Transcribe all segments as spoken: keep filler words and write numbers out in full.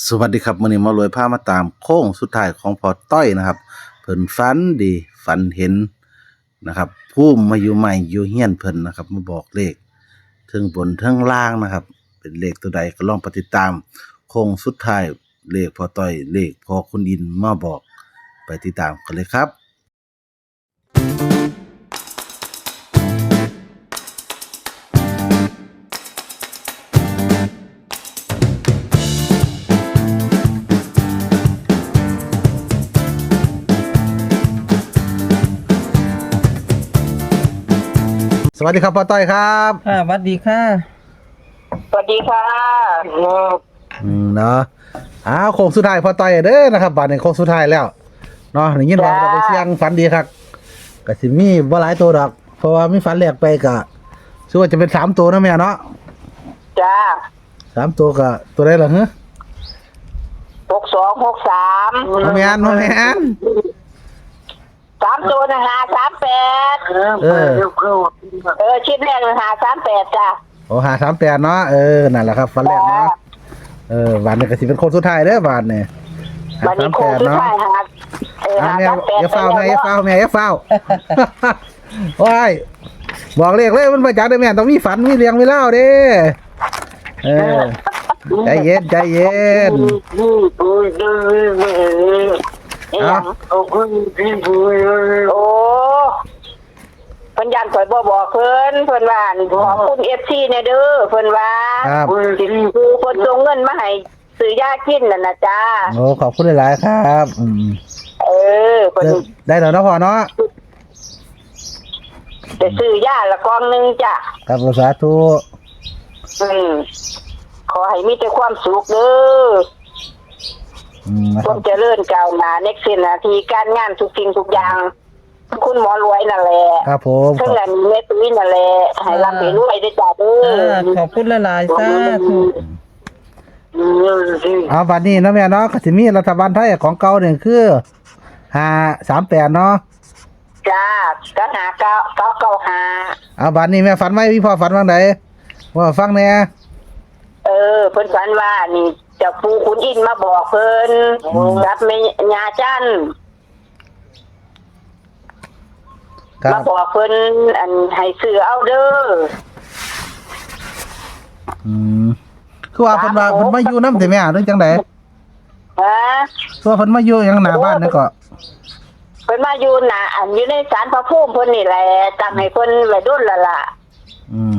สวัสดีครับ มื้อนี้หมอรวยพามาตามโค้งสุดท้ายของพ่อต้อยนะครับ เพิ่นฝันดี ฝันเห็นนะครับ ภูมิมาอยู่ใหม่อยู่เฮือนเพิ่นนะครับ มาบอกเลขเทิงบนเทิงล่างนะครับ เป็นเลขตัวใดก็ลองไปติดตาม โค้งสุดท้ายเลขพ่อต้อย เลขพ่อคุณอินมาบอก ไปติดตามกันเลยครับ สวัสดีครับพ่อต้อยครับ ค่ะ สวัสดีค่ะ สวัสดีค่ะ อืมเนาะ อ้าว โค้งสุดท้ายพ่อต้อยเด้อนะครับ บาดนี้โค้งสุดท้ายแล้วเนาะ ได้ยินว่า จ้า จะไปเสี่ยงฝันดีครับ ก็สิมีบ่หลายตัวดอก เพราะว่ามีฝันแรกไปก็ ถือว่าจะเป็นสามตัวนะแม่เนาะ จ้า สามตัวก็ตัวใดล่ะฮะ หกสองหกสาม บ่แม่น บ่แม่น สามตัวนะ ห้าสามแปด เออ เออ คลิปแรกนะ ห้าสามแปด จ้ะ โอ้ ห้าสามแปด เนาะ เออ นั่นแหละครับ ฝันแรกเนาะ จ้ะ เออ บาดนี้ก็สิเป็นโค้งสุดท้ายเด้อบาดนี้ บาดนี้โค้งสุดท้าย ห้าสามแปด เนาะ ห้า เออ อ่า แม่ ห้าสามแปด อย่าฟ้าวแม่ อย่าฟ้าวแม่ อย่าฟ้าว โอ้ย บอกเลขเลย มันมาจากได้แม่ ต้องมีฝัน มีเรื่องมีเล่าวเด้ เออ ใจเย็น ใจเย็น เอ้า ขอบคุณพี่ปุ้ย โอ้ เพิ่นย้านข่อยบ่บอกเพิ่น เพิ่นว่า ขอบคุณ เอฟซี แน่เด้อ เพิ่นว่า ครับ สิผู้เพิ่นส่งเงินมาให้ซื้อยากินนั่นน่ะจ้า โอ้ ขอบคุณหลายๆ ครับ อืม เออ เพิ่น ได้แล้วเนาะพ่อเนาะ ไปซื้อยาละกล่องหนึ่งจ้ะ ครับ สาธุ อืม ขอให้มีแต่ความสุขเด้อ อืม นะครับ ความเจริญก้าวหน้าในเส้นหน้าที่การงานทุกสิ่งทุกอย่าง คุณหมอรวยนั่นแหละ ครับผม เพิ่นนั่นแม่ตุ้ยนั่นแหละ ให้ร่ำให้รวยเด้อจ้าเด้อ อ่า ขอบคุณหลายๆ สาธุ เอา บัดนี้เนาะแม่เนาะ ก็สิมีรัฐบาลไทยของเก่านี่คือ ห้าสามแปด เนาะ จ้า กับ ห้าเก้า เก้าเก้าห้า เอา บัดนี้แม่ฝันไหม พี่พ่อฝันว่าไง ว่าฟังแหน่ เออ เพิ่นฝันว่านี่ เจ้าปู่ขุนอินทร์มาบอกเพิ่น อืม กับแม่ย่าจันทร์ ครับ มาบอกเพิ่น อัน ให้ซื้อเอาเด้อ อืม คือว่าเพิ่นว่า สามหก เพิ่นมาอยู่นำติแม่ หรือจังใด๋ ฮะ คือว่าเพิ่นมาอยู่หยังหน้าบ้านนั่นก็ เพิ่นมาอยู่หน้า อัน อยู่ในศาลพระภูมิเพิ่นนี่แหละ ตั้งให้เพิ่นไว้โดนแล้วล่ะ อืม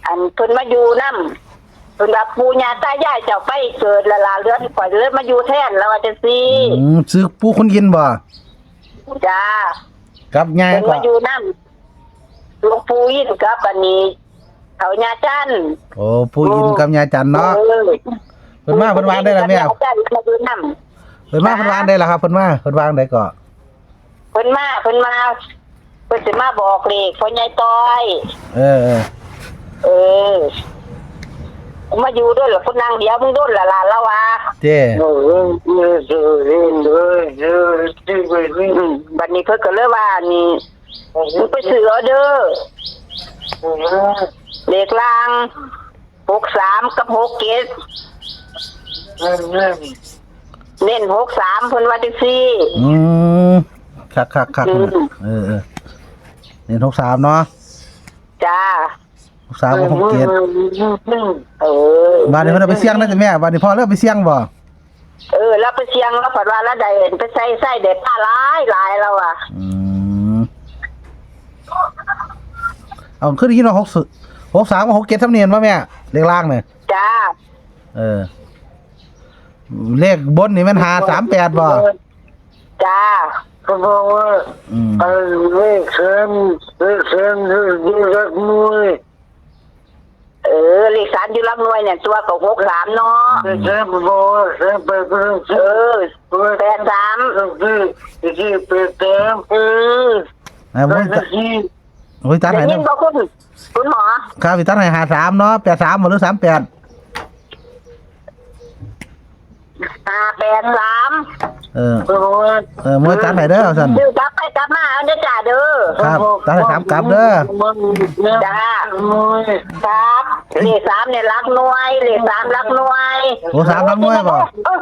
อันเพิ่นมาอยู่นำ เพิ่นว่าปู่ย่าตายายเจ้าไปเกิดแล้วล่ะ เหลือข่อยเลยมาอยู่แทน แล้วว่าจังซี่ อืม ชื่อปู่ขุนอินทร์บ่ จ้า กับย่า เพิ่น ก็ มาอยู่นำ หลวงปู่อินทร์กับอันนี้ เฒ่าย่าจันทร์ โอ้ ปู่อินทร์กับย่าจันทร์เนาะ เออ เพิ่นมา เพิ่นว่าได้ล่ะแม่ ย่าจันทร์มาอยู่นำ เพิ่นมา จ้า เพิ่นว่าได้ล่ะครับ เพิ่นมา เพิ่นว่าได้ก็ เพิ่นมา เพิ่นมา เพิ่นสิมาบอกเลขพ่อใหญ่ต้อย เออ เออ เออ มาอยู่ด้วยเหรอ คนนางเดียวมึงโดนละลานแล้ววะ เจ้ เออ เออ เออ เออ เออ เออ เออ บัดนี้เพิ่นก็เลยว่านี่ มึงไปซื้อเอาเด้อ เออ เลขล่าง หกสาม กับ หกเจ็ด เออ เออ เน้น หกสาม เพิ่นว่าจังซี่ อืม คักๆๆ อืม เออ เออ เน้น หกสาม เนาะ จ้า หกสาม กับ หกเจ็ด เออ บาดนี้เพิ่นเอาไปเสี่ยงได้ติแม่ บาดนี้พ่อเลยเอาไปเสี่ยงบ่ เออ ลาวไปเสี่ยง ลาวฝันว่าลาวได้ไปใส่ไส้ได้ปลาหลายหลาย ลาวว่า อืม เอา คือได้ยินว่า หก หกสาม กับ หกเจ็ด ทำเนียนบ่แม่ เลขล่างเนี่ย จ้า เออ เลขบนนี่แม่น ห้าสามแปด บ่ จ้า เขาบอกว่า อืม ไอ้เลขเสริม เลขเสริมอยู่หลักหน่วย เออ เลขสามอยู่หลักหน่วยเนี่ย ตัวก็ หกสาม เนาะ เลขเสริมบอกว่าเสริมไปเพิ่ม เออ แปดสาม เพิ่มซื้อ ไปซื้อ แปดสาม เออ อ่า โอ้ย ตัด โอ้ย ตัด ได้ ให้ ยิน นะ บ่คุณ คุณหมอ ครับ สิตัดให้ ห้าสาม เนาะ แปดสาม บ่ หรือ สามแปด ห้าแปดสาม เออ เออ เออ มวยตัดให้เด้อ ซั่น ซื้อกลับไปกลับมาเอาเด้อจ้าเด้อ ครับ ตัดให้สามกลับเด้อ จ้า ครับ เลขสามเนี่ยหลักหน่วย เลขสามหลักหน่วย โอ้ สามหลักหน่วยบ่ เออ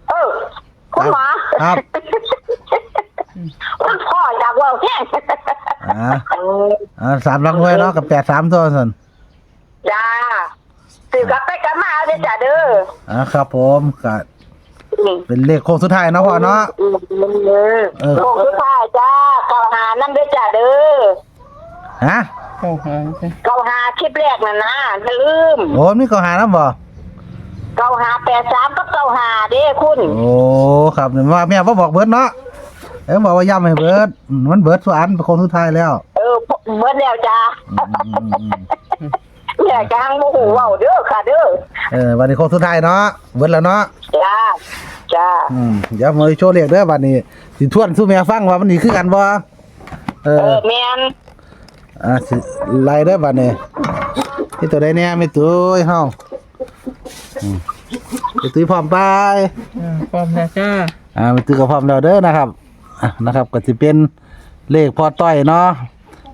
เออ คุณหมอ ครับ คุณพ่ออยากเว้าแฮง อ่า เออ อ่า สามหลักหน่วยเนาะ กับแปดสามตัวซั่น จ้า ซื้อกลับไปกลับมาเอาเด้อจ้าเด้อ อ่า ครับผม ก็ อืม เป็นเลขโค้งสุดท้ายเนาะพ่อเนาะ อืม อืม อืม เออ โค้งสุดท้ายจ้า เก้าห้า นั่นเด้อจ้าเด้อ ฮะ เก้าห้า จ้ะ เก้าห้า คลิปแรกน่ะนะ อย่าลืม โอ้ มีเก้าห้านำบ่ เก้าห้าแปดสาม กับ เก้าห้า เด้คุณ โอ้ ครับ ว่าแม่บ่บอกเบิดเนาะ เอ้ย บอกว่าย้ำให้เบิด อืม มันเบิดส่วนโค้งสุดท้ายแล้ว เออ เบิดแล้วจ้า อืม อืม อืม อืม แม่กำลังบ่ฮู้เว้าเด้อค่ะเด้อ เออ วันนี้โค้งสุดท้ายเนาะ เบิดแล้วเนาะ จ้า จ้า อืม เดี๋ยวมาโชว์เลขเด้อ บัดนี้ สิทวนสู่แม่ฟังว่ามันนี่คือกันบ่ เออ เออ แม่น อ่า สิไล่เด้อ บัดนี้ มีตัวใดแหน่ แม่ตุ้ยเฮา อืม แม่ตุ้ยพร้อมไป อ่า พร้อมแล้วจ้า อ่า แม่ตุ้ยก็พร้อมแล้วเด้อนะครับ อ่ะ นะครับ ก็สิเป็นเลขพ่อต้อยเนาะ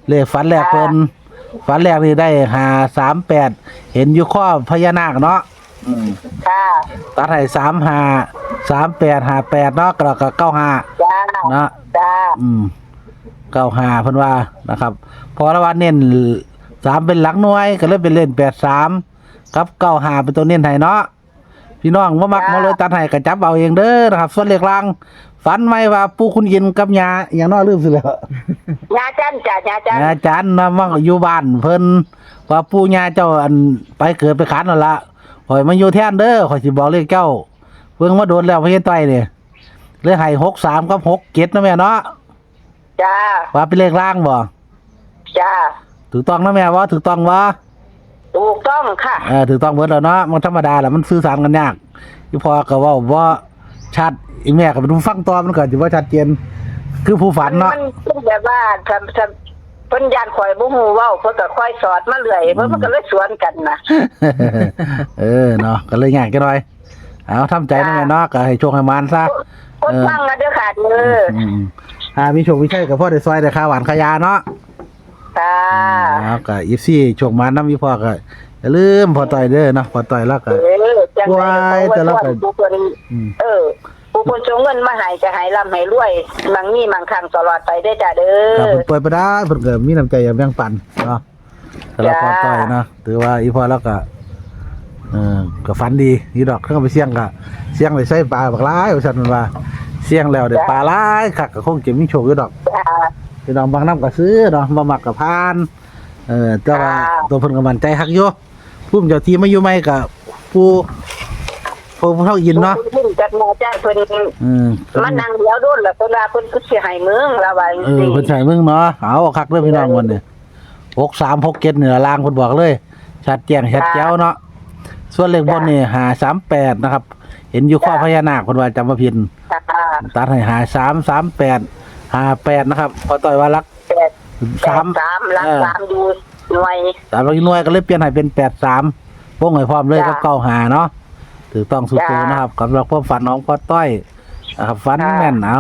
เลขฝันแรกเพิ่น จ้า ฝันแรกนี่ได้ห้าสามแปด เห็นอยู่คอพญานาคเนาะ อืม ค่ะ ตัดให้สามห้า สามแปด ห้าแปด เนาะ แล้วก็ เก้าห้า จ้า เนาะ จ้า อืม เก้าห้า เพิ่นว่านะครับ พอละว่าเน้นสามเป็นหลักหน่วย ก็เลยเป็นเล่น แปดสาม กับ เก้าห้า เป็นตัวเน้นให้เนาะ พี่น้องบ่มัก จ้า หมอรวยตัดให้ก็จับเอาเองเด้อนะครับ ส่วนเลขล่าง ฝันใหม่ว่าปู่ขุนอินกับย่า อีหยังเนาะ ลืมซิแล้ว ย่าจันจ้ะ ย่าจัน ย่าจันเนาะ มาอยู่บ้านเพิ่น ว่าปู่ย่าเจ้าอันไปเกิดไปขันนั่นละ ข่อยมาอยู่แทนเด้อ ข่อยสิบอกเลขเจ้า เพิ่งมาโดนแล้ว พ่อใหญ่ต้อยนี่ เลยให้ หกสาม กับ หกเจ็ด นะแม่เนาะ จ้า ว่าเป็นเลขล่างบ่ จ้า ถูกต้องนะแม่บ่ ถูกต้องบ่ ถูกต้องค่ะ เออ ถูกต้องเบิดแล้วเนาะ มันธรรมดาแหละ มันสื่อสารกันยาก อีพ่อก็เว้าบ่ชัด อีแม่ก็เป็นผู้ฟังต่อ มันก็สิบ่ชัดเจน คือผู้ฝันเนาะ มัน มันแบบว่า ทำ ทำ เพิ่นย้านข่อยบ่ฮู้เว้า เพิ่นก็คอยสอนมาเรื่อย เพิ่น มันก็เลยสวนกันนะ เออ เนาะ ก็เลยยากจักหน่อย เอา ทำใจนะแม่เนาะ ก็ให้โชคให้หมานซะ กด เออ ฟังนะเด้อค่ะเด้อ อืม อืม อ่า มีโชคมีชัยก็พอได้ซอยได้ค่าหว่านค่ายาเนาะ ค่ะ อืม เอา ก็ เอฟซี โชคหมานนำอีพ่อก็ อย่าลืมพ่อต้อยเด้อเนาะ พ่อต้อยแล้วก็ เออ จังใดก็ขออวยพร ผู้เพิ่น อืม เออ ผู้เพิ่นส่งเงินมาให้ก็ให้ร่ำให้รวย มั่งมีมั่งคั่งตลอดไปเด้อจ้าเด้อ ครับ เพิ่นป่วยบ่ได้ เพิ่นก็มีน้ำใจอยากแบ่งปันเนาะ สำหรับ จ้า พ่อต้อยเนาะ ถือว่าอีพ่อแล้วก็ เออ ก็ฝันดีอยู่ดอก เพิ่นก็ไปเสี่ยงก็ เสี่ยงได้ใส่ปลาบักหลาย ว่าซั่นเพิ่นว่า เสี่ยงแล้วได้ จ้า ปลาหลายคัก ก็คงจะมีโชคอยู่ดอก จ้า พี่น้องบางนำก็ซื้อเนาะ บ่มักก็ผ่าน เออ แต่ว่า จ้า ตัวเพิ่นก็มั่นใจคักอยู่ ภูมิเจ้าที่มาอยู่ใหม่ก็ปู่ ปู่เฒ่าอินเนาะ ปู่อินจักหน่อยจ้า เพิ่น เออ มานั่งเดี๋ยวโดนแล้ว เพิ่นว่าเพิ่นคือสิให้มึง ลาวว่าจังซี่ เออ เพิ่นสิให้มึงเนาะ เอาคักเด้อพี่น้อง งวดนี้ หกสาม หกเจ็ด นี่ล่ะ ล่างเพิ่นบอกเลย ชัดแจ้งชัดแจ๋วเนาะ ส่วนเลขบนนี่ จ้า ห้าสามแปด นะครับ เห็นอยู่คอ จ้า พญานาค เพิ่นว่าจำบ่ผิด จ้า ตัดให้ ห้าสาม สามแปด ห้าแปด นะครับ พ่อต้อยว่าหลัก แปด สาม แปดสาม หลัก เออ สาม อยู่หน่วย สามหลักอยู่หน่วย ก็เลยเปลี่ยนให้เป็น แปดสาม วงให้พร้อมเลย จ้า กับ เก้าห้า เนาะ ถูกต้องสู่ตัว จ้า นะครับ สำหรับความฝันของพ่อต้อย นะครับ ฝัน ค่ะ แม่น เอา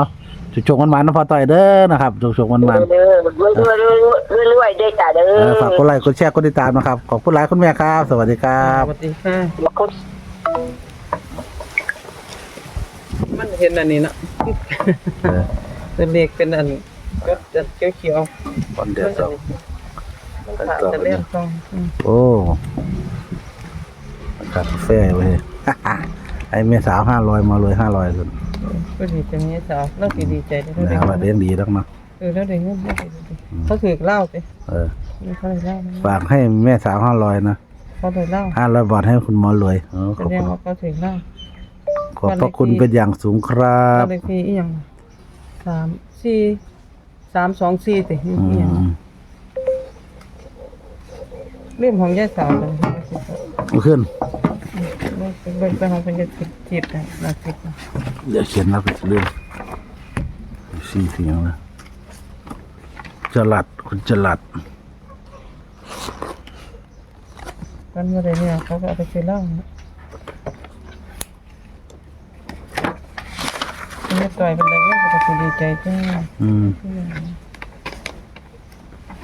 โชคๆ หมานๆ นะพ่อต้อยเด้อนะครับ โชคๆ หมานๆ เออ รวยๆ รวยๆ รวยๆ เด้อจ้าเด้อ เออ ฝากกดไลค์ กดแชร์ กดติดตามนะครับ ขอบคุณหลายคุณแม่ครับ สวัสดีครับ สวัสดีค่ะ ขอบคุณ มันเห็นอันนี้เนาะ เออ ตัวเลขเป็นอัน ก็จะเขียวๆ วันเดียวสอง มันขาดแต่เรื่องของ อืม โอ้ ขาดกาแฟเว้ย ให้แม่สาวห้าร้อย มาเลยห้าร้อย คน ก็ดีใจแม่สาว เราสิดีใจเด้อ นะ ว่าเลี้ยงดีดอกเนาะ เออ เราได้เงิน เราได้เงิน อืม เขาถือเหล้าสิ เออ เขาถือเหล้า ฝากให้แม่สาวห้าร้อยนะ เขาถือเหล้า ห้าร้อยบาทให้คุณหมอรวย เออ ขอบคุณ แสดงว่าเขาถือเหล้า ขอบพระคุณเป็นอย่างสูงครับ บ้านเลขที่อีหยัง สามสี่ สามสองสี่ ติ อืม อีหยัง ลืมของยายสาวเลย เอาขึ้น เบิ่ง เบิ่ง เบิ่งของเพิ่นจะสิบ สิบนะ หลักสิบนะ เดี๋ยวเขียนแล้วก็จะลืม สี่ สี่ อย่างนะ จลัด คุณจลัด มันบ่ได้เนี่ย เขาก็เอาไปซื้อเหล้านะ มันจะต่อยเป็นไรก็ปกติดีใจจ้า อืม อืม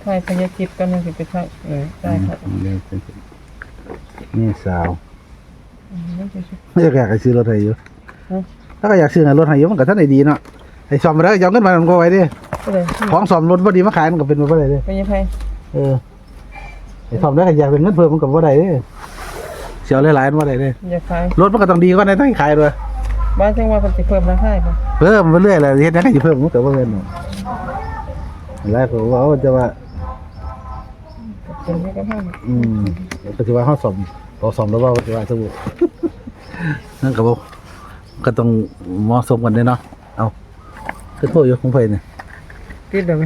ถ่ายพญาทิพย์กันนะสิไปถ่าย เออ ได้ค่ะ อืม เดี๋ยวจะ นี่สาว อืม เอ้ย ก็อยากให้ซื้อรถให้อยู่ ฮะ ถ้าก็อยากซื้อรถให้อยู่ มันก็ทันได้ดีเนาะ ไอ้ซ่อมแล้วจะเอาเงินมามันก็ไหวเด้ ก็เลย ของซ่อมรถบ่ดีมาขายมันก็เป็นไปบ่ได้เด้ เป็นยังไง เออ ไอ้ซ่อมแล้วก็อยากได้เงินเพิ่มมันก็บ่ได้เด้ เสียหลายๆมันบ่ได้เด้ อยากขาย รถมันก็ต้องดีกว่าในต้องขายด้วย ว่าจังว่าเพิ่นสิเพิ่มราคาบ่ เพิ่มไปเรื่อยแหละ เฮ็ดหยังก็สิเพิ่มมันก็บ่แม่นเนาะ หลายคนว่า โอ้ จะว่า เป็นให้กับเฮา อืม ก็สิว่าเฮาซ่อม พอซ่อมแล้วว่าก็สิว่าสบู่ นั่นก็บ่ ก็ต้องเหมาะสมกันเด้เนาะ เอา คือโทษอยู่ของไผนี่ ติดแบบ